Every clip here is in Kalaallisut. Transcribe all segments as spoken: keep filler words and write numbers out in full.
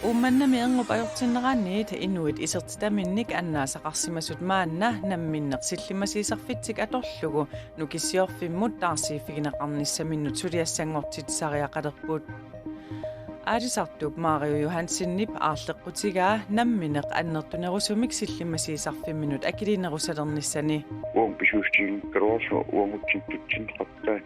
Uummannami erngup ajortinneraniit inuit isertitaminnik annaasaqarsimasut maanna namminneq sillimmasiisarfitsik atorlugu Nukissiorfimmut taarsiiffigineqarnissaminnut suliassanngortitsisariaqalerput. Aalisartuup Mario Johansenip aarleqqutigaa nammineq annertunerusumik sillimmasiisarfimminut akiliinerusalernissani. Uagut pisuussutiginngikkaluarluta uagutsinnut tutsinneqartai.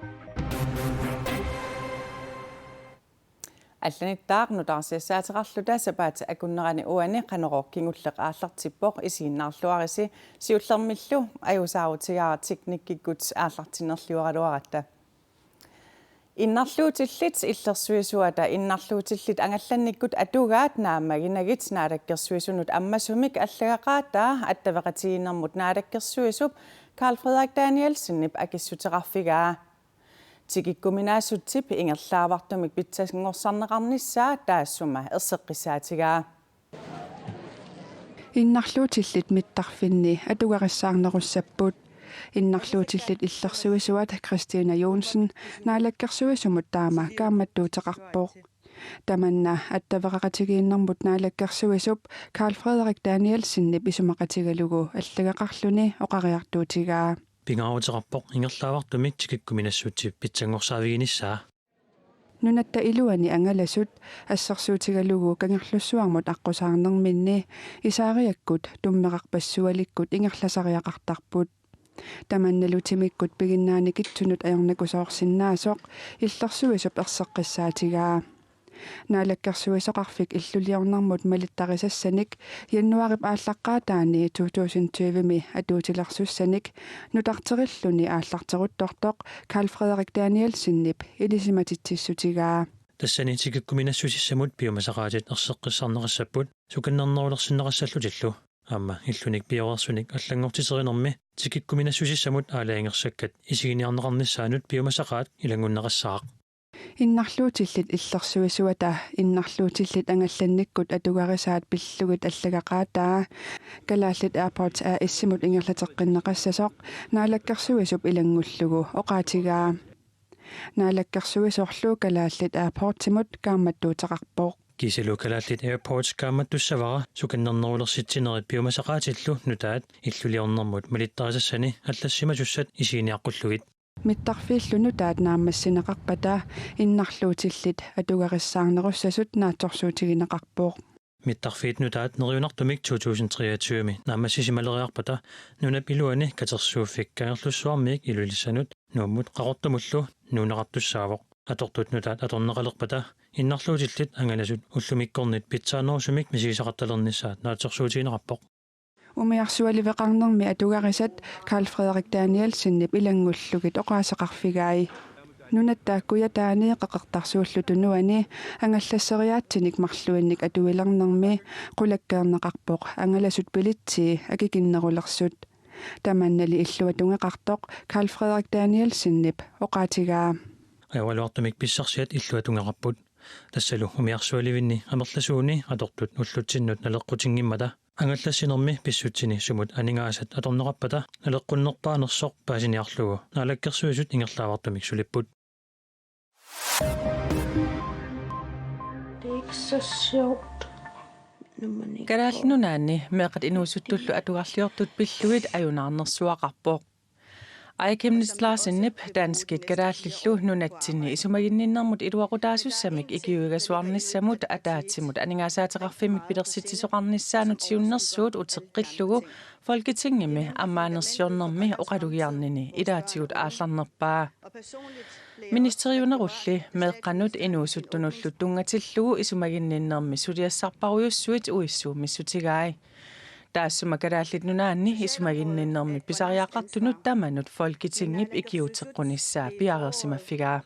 Allanittaaq nutaarsiassaateqarluta sapaatip akunnerani uani Qanorooq kingulleq aallartippoq, isiginnaarluarisi siullermillu ajuusaarutigaara teknikkikkut aallartinnerlioraluaratta. Innarluutillit illersuisuata innarluutillit angallannikkut atugaat naammaginagit Naalakkersuisunut ammasumik allagaqaataa attaveqatigiinnermut naalakkersuisup Karl Frederik Danielsenip akissuteqarfigaa. Tikikkuminaassutsip ingerlaavartumik pitsanngorsarneqarnissaa taassuma erseqqissaatigaa. Innarluutillit mittarfinni atugarissaarnerussapput. Innarluutillit illersuisuat Christina Johnsen Naalakkersuisumut taama kaammattuuteqarpoq. Tamanna attaveqaqatigiinnermut naalakkersuisup Karl Frederik Danielsenip isumaqatigalugu allagaqarluni oqariartuutigaa. Pingaaruteqarpoq ingerlaavartumik tikikkuminaassutsip pitsanngorsaaviginissaa. Nunatta iluani angalasut assersuutigalugu Kangerlussuarmut aqqusaarnerminni isaariakkut tummeqarpassualikkut ingerlasariaqartarput. Tamannalu timikkut piginnaani kitsunut ajornakusoorsinnaasoq illersuisup erseqqissaatigaa. Naalakkersuisoqarfik illuliornermut malittarisassanik januaarip aallaqqaataani to tusind tyve-mi atuutilersussanik nutarterilluni aallarteruttortoq Karl Frederik Danielsenip ilisimatitsissutigaa. Tassani tikikkuminaassusissamut piumasaqaatit erseqqissarneqassapput sukannernerulersinneqassallutillu. Aamma illunik pioreersunik allanngortiterinermi tikikkuminaassusissamut aalajangersakkat isiginiarneqarnissaannut piumasaqaat ilanngunneqassaaq. Innarluutillit illersuisuata innarluutillit angallannikkut atugarisaat pillugit allagaqaataa Kalaallit Airports A/S-imut ingerlateqqinneqassasoq naalakkersuisup ilanngullugu oqaatigaa. Naalakkersuisorlu Kalaallit Airportsimut kaammattuuteqarpoq. Kiisalu Kalaallit Airports kaammattussavara sukannernerulersitsinerit piumasaqaatillu nutaat illuliornermut malittarisassani allassimasussat isiginiaqqullugit. Mittarfiillu nutaat naammassineqarpata innarluutillit atugarissaarnerussasut naatsorsuutigineqarpoq. Mittarfiit nutaat neriunartumik to tusind treogtyve-mi naammassisimaleriarpata nunap iluani katersuuffik Kangerlussuarmiit Ilulissanut Nuummut Qaqortumullu nuunneqartussaavoq. Atortut nutaat atorneqalerpata innarluutillit angalasut ullumikkornit pitsaanerusumik misigisaqartalernissaat naatsorsuutigineqarpoq. Umiarsualiveqarnermi atugarisat Karl Frederik Danielsenip ilanngullugit oqaaseqarfigai. Nunatta Kujataani Qeqertarsuullu Tunuani angallasseriaatsinik marluinnik atuilernermi qulakkeerneqarpoq angalasut bilitsi akikinnerulersut. Tamannali illuatungeqartoq Karl Frederik Danielsenip oqaatigaa. Ajoraluartumik pissarsiat illuatungeqarput. Tassalu umiarsualivinni amerlasuuni atortut ullutsinnut naleqqutinngimmat angallassinermi pissutsini sumut aningaasat atorneqarpata naleqqunnerpaanersoq paasiniarlugu Naalakkersuisut ingerlaavartumik sulipput. Det er ikke så sjovt, når man ikke Kalaallit Nunaanni meeqqat inuusuttullu atugarliortut pillugit ajunaarnersuaqarpoq. Aaja Chemnitz Larsenip danskit kalaallillu nunatsinni isumaginninnermut iluaqutaasussamik ikiuigasuarnissamut ataatsimut aningaasaateqarfimmik pilersitsisoqarnissaanut siunnersuut uteqqillugu Folketingimi ammaanersiornermi oqalugiarnini ilaatigut aallarnerpaa. Ministeriunerulli meeqqanut inuusuttunullu tunngatillugu isumaginninnermi suliassarparujussuit uissuummissutigai. Taassuma Kalaallit Nunaanni isumaginninnermi pisariaqartunut tamanut Folketingip ikiuuteqqunissaa piareersimaffigaa.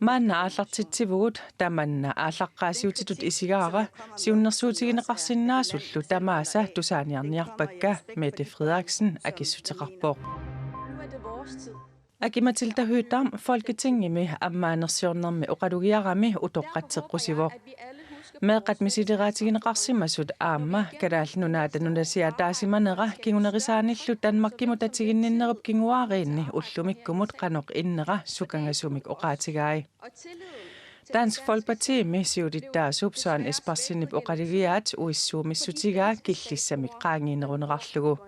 Maanna aallartitsivugut, tamanna aallaqqaasiutitut isigaara siunnersuutigineqarsinnaasullu tamaasa tusaaniarniarpakka, Mette Frederiksen akissuteqarpoq. Aki-Matilda Høegh-Dam Folketingimi ammaanersiornermi oqalugiarami utoqqatseqqusivoq. Meeqqat misileraatigineqarsimasut aamma Kalaallit Nunaata nunasiaataasimanera kingunerisaanillu Danmarkimut tatiginninnerup kinguaariinni ullumikkumut qanoq innera sukangasumik oqaatigai. Dansk Folkepartimi siulittaasup Søren Espersenip oqalugiaat uissuumissutigaa killissamik qaangiinerunerarlugu.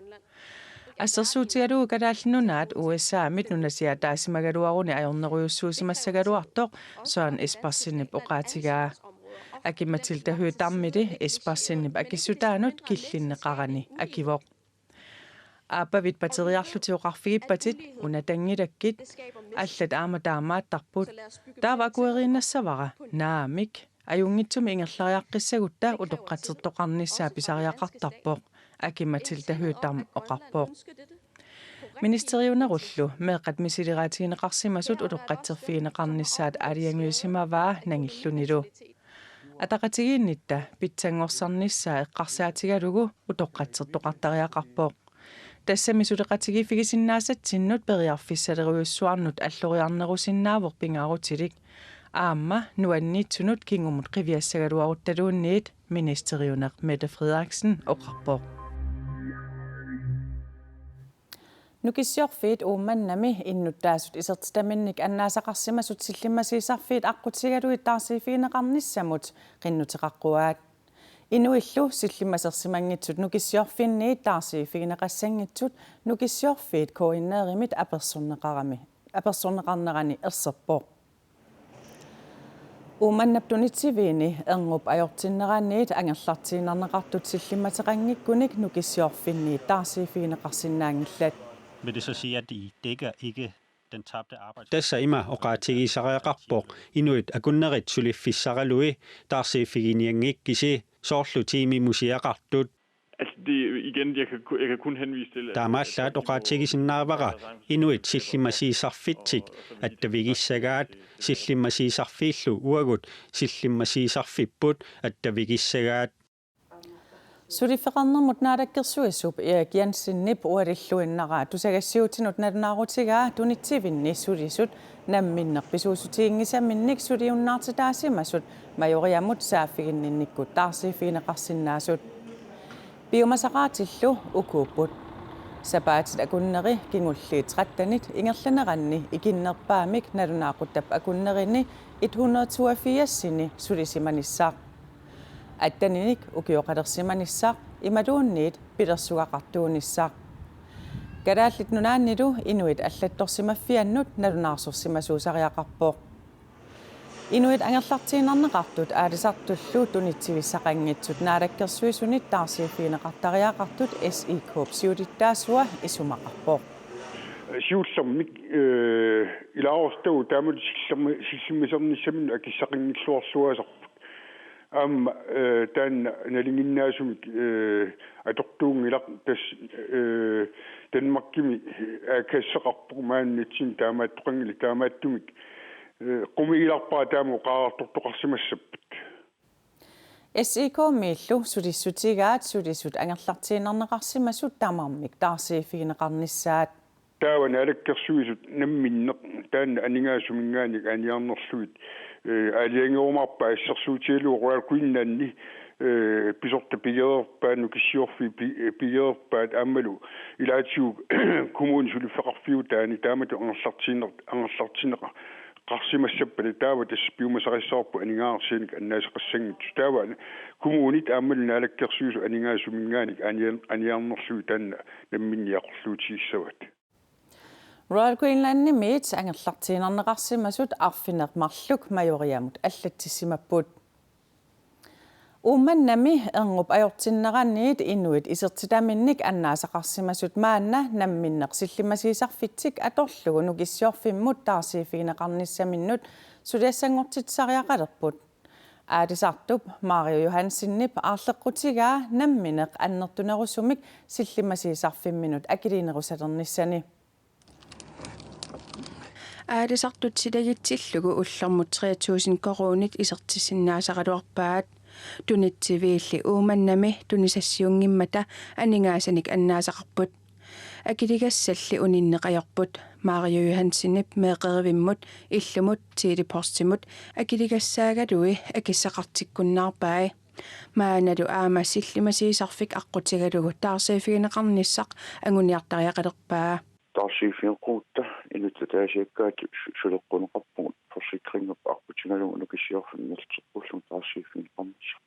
Assersuutigalugu Kalaallit Nunaat U S A-mit nunasiaataasimagaluaruni ajornerujussuusimassagaluartoq Søren Espersenip oqaatigaa. Aki-Matilda Høegh-Damili Espersenip akissutaanut killinneqarani akivoq. Aappavit pateriarlutit oqarfigippatit, unatanngilakkit, allat aamma taamaattarput. Taava akueriinnassavara, naamik, ajunngitsumik ingerlariaqqissagutta utoqqatsertoqarnissaa pisariaqartarpoq, Aki-Matilda Høegh-Dam oqarpoq. Ministeriunerullu meeqqat misileraatigineqarsimasut utoqqatserfigineqarnissaat aalajangiusimavaa nangillunilu. Ataqatigiinnitta pitsanngorsarnissaa eqqarsaatigalugu utoqqatsertoqartariaqarpoq. Tassami suleqatigiiffigisinnaasatsinnut periarfissalerujussuarnut alloriarnerusinnaavoq pingaarutilik. Aamma nuanniitsunut kingumut qiviassagaluaruttaluunniit ministeriuneq Mette Frederiksen oqarpoq. Nukissiorfiit Uummannami innuttaasut isertitaminnik annaasaqarsimasut sillimmasiisarfiit aqqutigalugit taarsiiffigineqarnissamut qinnuteqaqquaat. Inuillu sillimmasersimanngitsut Nukissiorfinniit taarsiiffigineqassanngitsut Nukissiorfiit K N R-imit apersorneqarami, apersorneqarnerani erserpoq. Uummannap tunitsiviini erngup ajortinneraniit angerlartiinnarneqartut sillimmateqanngikkunik Nukissiorfinniit taarsiiffigineqarsinnaanngillat. Vil det så sige, at I dækker ikke den tabte arbejds... Tassa ima oqaatigisariaqarpoq inuit akunnerit suliffissaralui taarsiiffiginianngikkisi soorlu tiimimusiaqartut. Altså, det, igen, jeg kan, ku- jeg kan kun henvise til... at- Taamaallaat oqaatigisinnaavara inuit sillimmasiisarfitsik attavigissagaat, sillimmasiisarfiillu uagut sillimmasiisarfipput attavigissagaat. Suliffeqarnermut naalakkersuisup Erik Jensenip ualilluinnaraatusagassiuutinut nalunaarutigaa tunitsivinni sulisut namminneq pisuussutiginngisaminnik suliunnaartitaasimasut Majoriamut saaffiginninnikkut taarsiiffigineqarsinnaasut. Piumasaqaatillu ukuupput. Sapaatit akunneri kingulliit trettenit ingerlaneranni ikinnerpaamik nalunaaquttap akunnerini et hundrede toogfirsini sulisimanissaq. Atteninik ukioqalersimanissaq imaluunniit pilersugaqartuunissaq. Kalaallit Nunaannilu inuit allattorsimaffiannut nalunaarsorsimasuusariaqarpoq. Inuit angerlartiinnarneqartut aalisartullu tunitsivissaqanngitsut naalakkersuisunit taarsiiffigineqartariaqartut S I K-p siulittaasua isumaqarpoq. Siullermik eh, ilaasortagut taamatut sillermi- sillimmasernissaminnik akissaqanngilluarluasarput. Aamma eh, taanna nalinginnaasumik eh, atortuunngilaq tassa eh, Danmarkimi a-kasseqarpoq maannatsinni taamaattoqanngilaq taamaattumik eh, qumigilarpara taama oqariartortoqarsimassappat. S I K-miillu sulissutigaat sulisut angerlartiinnarneqarsimasut tamarmik taarsiiffigineqarnissaat. Taava naalakkersuisut namminneq taanna aningaasat suminngaanniit aaniarnerlugit eh, aalajangerumaarpaat assersuutigalugu Royal Greenlandi eh, pisortat pigereerpaat Nukissiorfiit pi- eh, pigereerpaat aammalu ilaatigut kommunip suliffeqarfiutaani taamatut angerlartiinner- angerlartinneqa- qarsimassappat taava tassa piumasarissavarput aningaasarsianik annaasaqassanngitsut. Taava kommunit aammalu naalakkersuisut aningaasat suminngaanniit aanian- aaniarnerlugit taanna namminneq aqorluutigissavaat. Royal Greenlandimiit angerlartiinnarneqarsimasut arfineq-marluk Majoriamut allatsissimapput. Uummannami erngup ajortinneraniit inuit isertitaminnik annaasaqarsimasut maanna namminneq sillimmasiisarfitsik atorlugu Nukissiorfimmut taarsiiffigineqarnissaminnut suliassanngortitsisariaqalerput. Aalisartup Mario Johansenip aarleqqutigaa nammineq annertunerusumik sillimmasiisarfimminut akiliinerusalernissani. Aalisartut silagitsillugu ullormut tre tusind koruunit isertissinnaasaraluarpaat. Tunitsiviilli Uummannami tunisassiunngimmata aningaasanik annaasaqarput. Akiligassalli uninneq ajorput. Mario Johansenip meeqqerivimmut illumut Tele-Postimut akiligassaagaluit akissaqartikkunnaarpai. Maannalu aamma sillimasiisarfik aqqutigalugu taarsiiffigineqarnissaq anguniartariaqalerpaa. Taarsiiffigeqqugutta inuttut ataasiakkaat su-, suleqquneqarpugut forsikringip aqqutigalugu Nukissiorfimmi nalliuttorlugu taarsiiffigineqarnissaq.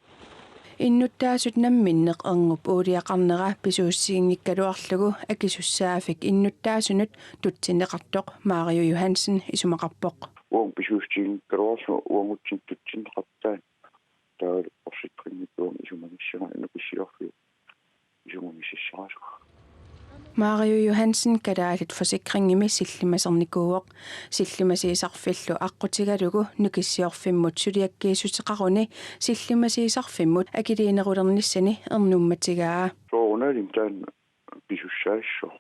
Innuttaasut namminneq erngup uuliaqarnera pisuussutiginngikkaluarlugu akisussaaffik innuttaasunut tutsinneqartoq Mario Johansen isumaqarpoq. Uagut pisuussutiginngikkaluarlugu uagutsinnut tutsinneqartarput. Taavalu forsikringip uagut isumagissagaa Nukissiorfiup isumagisassarasoq. Mario Johansen Kalaallit Forsikringimi sillimasernikuuvoq. Sillimasiisarfillu aqqutigalugu Nukissiorfimmut suliakkiissuteqaruni sillimasiisarfimmut akiliinerulernissani ernummatigaa. Soorunalimi taanna pisussaassooq.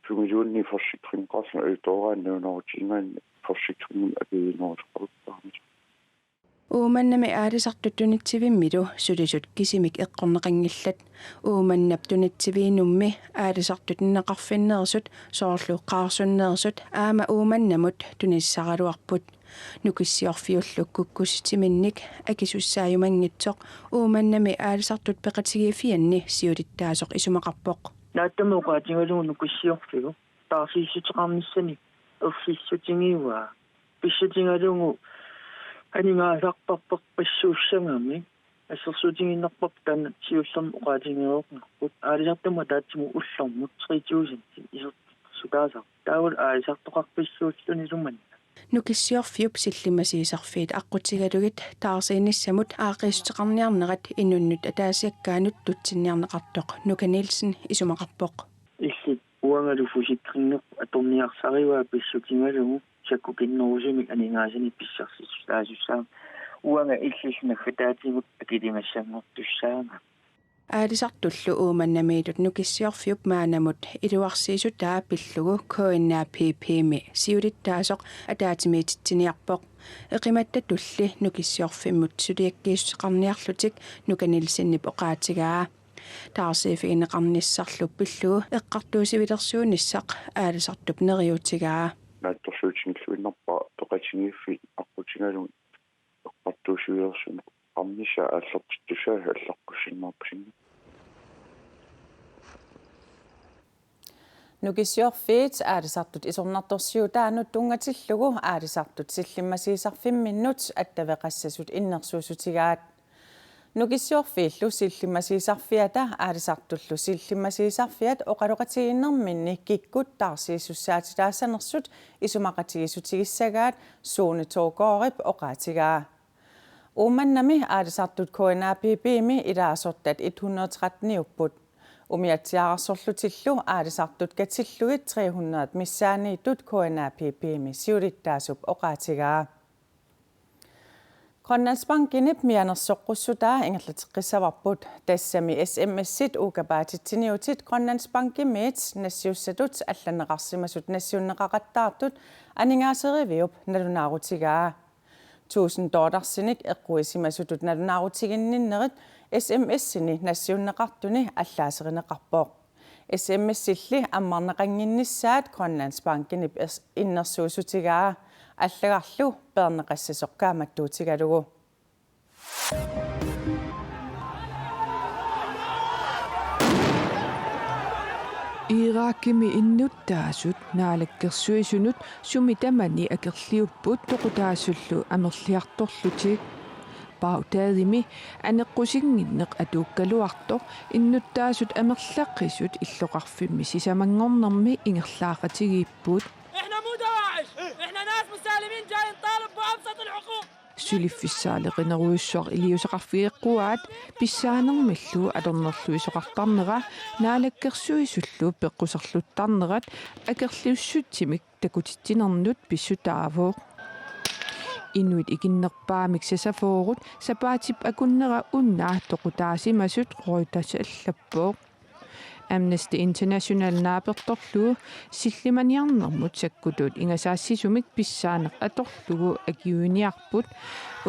Sumiluunniit forsikringeqarlunga ajutooraanni nalunaarutigigaanni forsikringimik akiliineruleqartarami. Uummannami aalisartut tunitsivimmilu sulisut kisimik eqqorneqanngillat. Uummannap tunitsiviinummi aalisartut nunaqarfinneersut soorlu Qaarsunneersut aamma Uummannamut tunissisaraluarput. Nukissiorfiullu kukkussutiminnik akisussaajumanngitsoq Uummannami aalisartut peqatigiiffianni siulittaasoq isumaqarpoq. Naatsumik oqaatigalugu Nukissiorfiup taarsiissuteqarnissani ersissutigivaa. Pissutigalugu aningaasarparpassuussagami assersuutigiinnarparput taanna siullermik oqaatigereerparput. Aalisartumut ataatsimut ullormut tre tusind isertitsisutaasarpoq. Taavalu aalisartoqarfissuullunilu manna. Nukissiorfiup sillimasiisarfiit aqqutigalugit taarsiinissamut aaqqiissuteqarniarnerat inunnut ataasiakkaanut tutsinniarneqartoq Nuka Nielsen isumaqarpoq. Illit uangalu forsikringerput atorniarsarivaa pissutigalugu sakkukinnerusumik aningaasanik pissarsissutaasussaammat. Uanga illillu naggataatigut akiligassanngortussaagama. Aalisartullu Uummannamiittut Nukissiorfiup maannamut iluarsiissutaa pillugu K N A P P-mi siulittaasoq ataatsimiititsiniarpoq. Eqimattatulli Nukissiorfimmut suliakkiissuteqarniarlutik Nuka Nielsenip oqaatigaa. Taarsiiffigineqarnissarlu pillugu eqqartuussivilersuunissaq aalisartup neriuutigaa. Naatsorsuutigilluinnarpara peqatigiiffik aqqutigalugu eqqartuussivilersuuneqarnissaa aallartittussaasut allaqqussinnaappusinga. Nukissiorfiit aalisartut isornartorsiutaannut tunngatillugu aalisartut sillimmasiisarfimminnut attaveqassasut innersuussutigaat. Nukissiorfiillu sillimmasiisarfiata aalisartullu sillimmasiisarfiat oqaloqatigiinnerminni kikkut taarsiissussaatitaassanersut isumaqatigiissutigisagaat Sune Togaardip oqaatigaa. Uummannami aalisartut K N A P P-mi ilaasortat et hundrede tretten-iupput. Umiatsiaararsorlutillu aalisartut katillugit tre hundrede missaanniittut K N A P P-mi siulittaasup oqaatigaa. Grønlandsbankenip mianersoqqussutaa ingerlateqqissavarput. Tassami S M S-it uukkapaatitsiniutit Grønlandsbankimiit nassiussatut allanneqarsimasut nassiunneqaqattaartut aningaaseriviup nalunaarutigaa. Tusind dollarsinik eqquisimasutut nalunaarutiginninnerit S M S-ini nassiunneqartuni allaaserineqarpoq. S M S-illi ammarneqannginnissaat Grønlandsbankenip ers-, innersuussutigaa, allagarlu peerneqassasoq kaammattuutigalugu. Irakimi innuttaasut naalakkersuisunut sumi tamani akerliupput toqutaasullu amerliartorlutik. Baghdadimi aneqqusinnginneq atuukkaluartoq innuttaasut amerlaqisut illoqarfimmi sisamanngornermi ingerlaaqatigiipput. إحنا مو دواعش، إحنا ناس مسالمين جايين نطالب بأبسط الحقوق. Suliffissaaleqinerujussuaq iliuuseqarfigeqquaat pissaanermillu atornerluisoqartarnera naalakkersuisullu peqquserluttarnerat akerliussutsimik takutitsinernut pissutaavoq. Inuit ikinnerpaamik seksogfyrret sapaatip akunnera una toqutaasimasut Reuters allappoq. Amnesty International naapertorlugu sillimaniarnermut sakkutut ingasaassisumik pissaaneq atorlugu akiuiniarput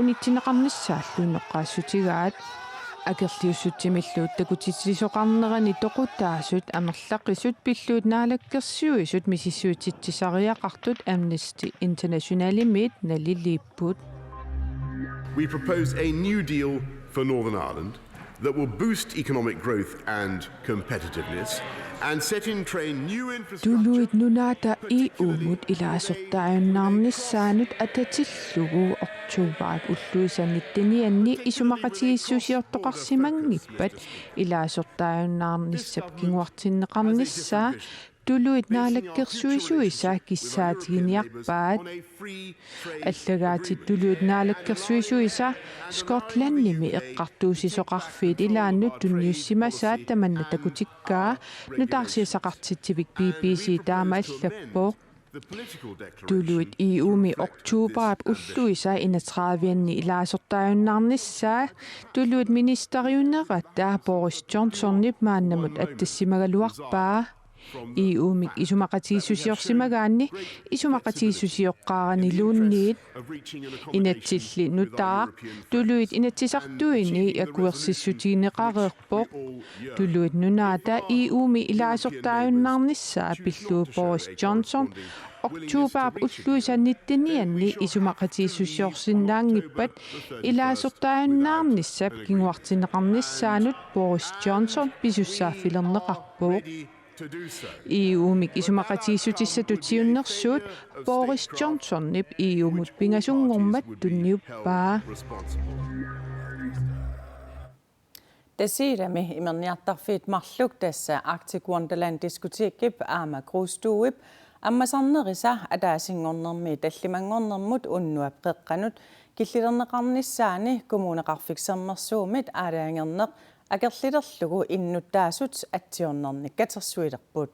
unitsinneqarnissaallu noqqaassutigaat. akerliussutsimillu takutitsisoqarnerani toqutaasut amerlaqisut pillugit naalakkersuisut misissuititsisariaqartut Amnesty Internationalimiit naliliipput. We propose a new deal for Northern Ireland that will boost economic growth and competitiveness and set in train new infrastructure. Tuluit Nunaata E U-mut ilaasortaajunnaarnissaanut atatillugu oktobarip ulluisa nittenianni isumaqatigiissusiortoqarsimanngippat ilaasortaajunnaarnissap kinguartinneqarnissaa tuluit naalakkersuisuisa kissaatiginiarpaat. Allagaatit tuluit naalakkersuisuisa Skotlandimi eqqartuussisoqarfiit ilaannut tunniussimasaat tamanna takutikkaa nutaarsiassaqartitsivik B B C taama allappoq. Tuluit E U-mi oktobarip ulluisa enogtredive-anni ilaasortaajunnaarnissaa tuluit ministeriunerata Boris Johnsonip maannamut attassimagaluarpaa. E U-mik isumaqatigiissusiorsimagaanni isumaqatigiissusioqqaaraniluunniit. Inatsilli nutaaq tuluit inatsisartuini akuersissutigineqareerpoq. Tuluit Nunaata E U-mi ilaasortaajunnaarnissaa pillugu Boris Johnson oktobarip ulluisa nittenianni isumaqatigiissusiorsinnaanngippat ilaasortaajunnaarnissap kinguartinneqarnissaanut Boris Johnson pisussaaffilerneqarpoq. E U-mik isumaqatigiissutissatut siunnersuut Boris Johnsonip E U-mut pingasunngormat tunniuppaa. Tasiilami imerniartarfiit marluk, tassa Arctic Wonderland Diskotekip aamma Krusduip ammasarnerisa ataasinngornermi tallimanngornermut unnuap qeqqanut killilerneqarnissaani Kommuneqarfik Sermersuumit aalajangerneq akerlilerlugu innuttaasut atsiornernik katersuilerput.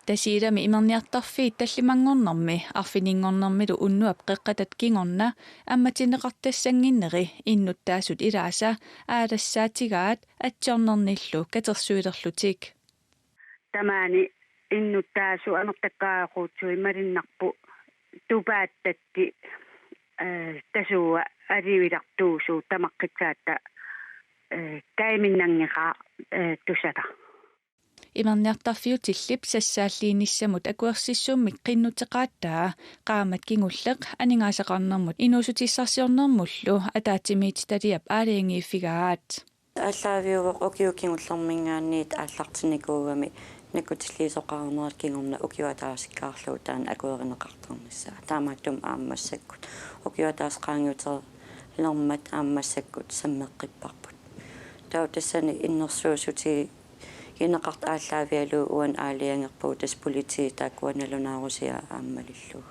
Tasiilami imerniartarfiit tallimanngornermi arfininngornermilu unnuap qeqqata kingorna ammatinneqartassannginneri innuttaasut ilaasa aalassaatigaat atsiornernillu katersuilerlutik. Tamaani innuttaasut amertakkaaqutsui malinnarput tupaattatsi, eh, tasuua alivilartuusuut tamaqqissaatta, eh, kaiminnanngeqaaq, eh, tusata. Imerniartarfiutillip sassaalliinissamut akuersissummik qinnuteqaattaa qaammat kingulleq aningaasaqarnermut inuussutissarsiornermullu ataatsimiititaliap aalajangiiffigaat. Aallaaviuvoq ukiut kingullermiingaanniit aallartinnikuugami nakkutilliisoqarnerat kingorna ukioq ataasikkaarlugu taanna akuerineqartarnissaa. Taamaattumik aamma massakkut ukiup ataaseq qaangiutereermat aamma massakkut sammeqqipparput. Taava tassani innersuussutigineqartut aallaavigalugu uani aalajangerpugut tassa politiit taakkua nalunaarusiaat aamma malillugu.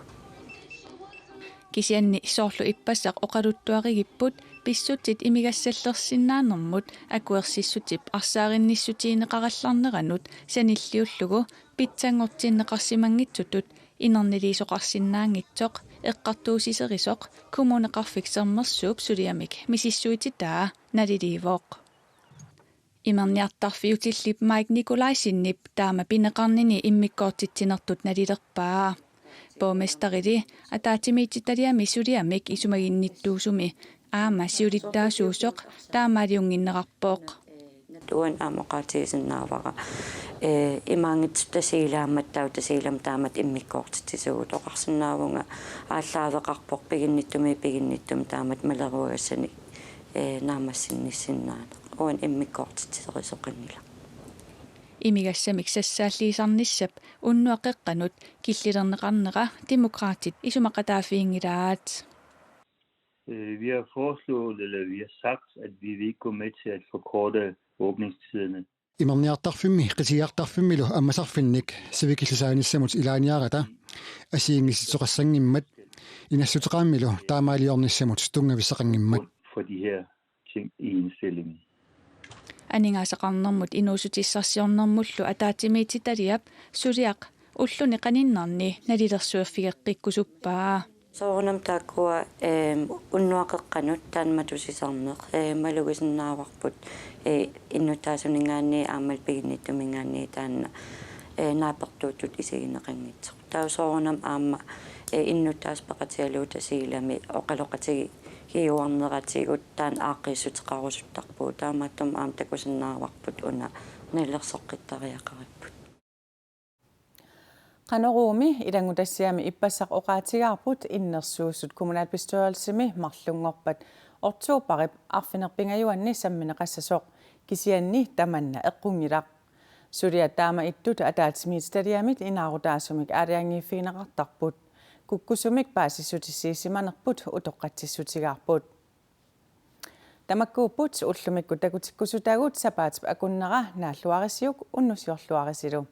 Kisianni soorlu ippassaq oqaluttuarigipput pissutsit imigassallersinnaanermut akuersissutip arsaarinnissutigineqarallarneranut sanilliullugu pitsanngortinneqarsimanngitsutut inerniliisoqarsinnaanngitsoq eqqartuussiserisoq Kommuneqarfik Sermersuup suliamik misissuititaa naliliivoq. Imerniartarfiutillip Mike Nikolaisenip taama pineqarnini immikkoortitsinertut nalilerpaa. Borgmesterili ataatsimiititaliami suliamik isumaginnittuusumi aamma siulittaasuusoq taamaaliunnginnerarpoq. Uani aamma oqaatigisinnaavara, eh, imaanngitsoq Tasiilaammat taava Tasiilami taamatut immikkoortitsisuugut, oqarsinnaavunga aallaaveqarpoq piginnittumiit piginnittumi taamatut maleruagassani, eh, naammassinnissinnaaneq. Uani immikkoortitserisoqanngilaq. Imigassamik sassaalliisarnissap unnuap qeqqanut killilerneqarnera Demokraatit isumaqataaffiginngilaat. Øh, vi har foreslået, eller vi har sagt, at vi vil ikke gå med til at forkorte åbningstiderne. Imerniartarfimmi qitigiartarfimmilu ammasarfinnik sivikillisaanissamut ilaaniarata assigiinngissuteqassanngimmat inassuteqaramilu taamaaliornissamut tunngavissaqanngimmat. For de her ting i indstillingen. Aningaasaqarnermut inuussutissarsiornermullu ataatsimiititaliap suliaq ulluni qaninnerni nalilersuerfigeqqikkusuppaa. Soorunami taakkua, eh, unnuap qeqqanut taanna matusisarneq, eh, malugisinnaavarput, eh, innuttaasuninngaanniit aammalu piginnittuminngaanniit taanna, eh, naapertuuttut isigineqanngitsoq. Taava soorunami aamma, eh, innuttaasut peqatigalugu Tasiilami oqaloqatigiit Hiuarneratigut taanna aaqqiissuteqarusuttarpugut, taamaattumik aamma takusinnaavarput una nalilersoqqittariaqaripput. Qanoruumi ilanngutassiami ippassaq oqaatigaarput innersuussut kommunalbestyrelsimi marlunngorpat oktobarip arfineq-pingajuanni sammineqassasoq, kisianni tamanna eqqunngilaq. Suliat taama ittut ataatsimiititaliamit inaarutaasumik aalajangiiffigineqartarput. Kukkusumik paasissutissiisimanerput utoqqatsissutigaarput. Tamakkuupput ullumikkut takutikkusutagut. Sapaatip akunnera naalluarisiuk, unnussiorluarisilu.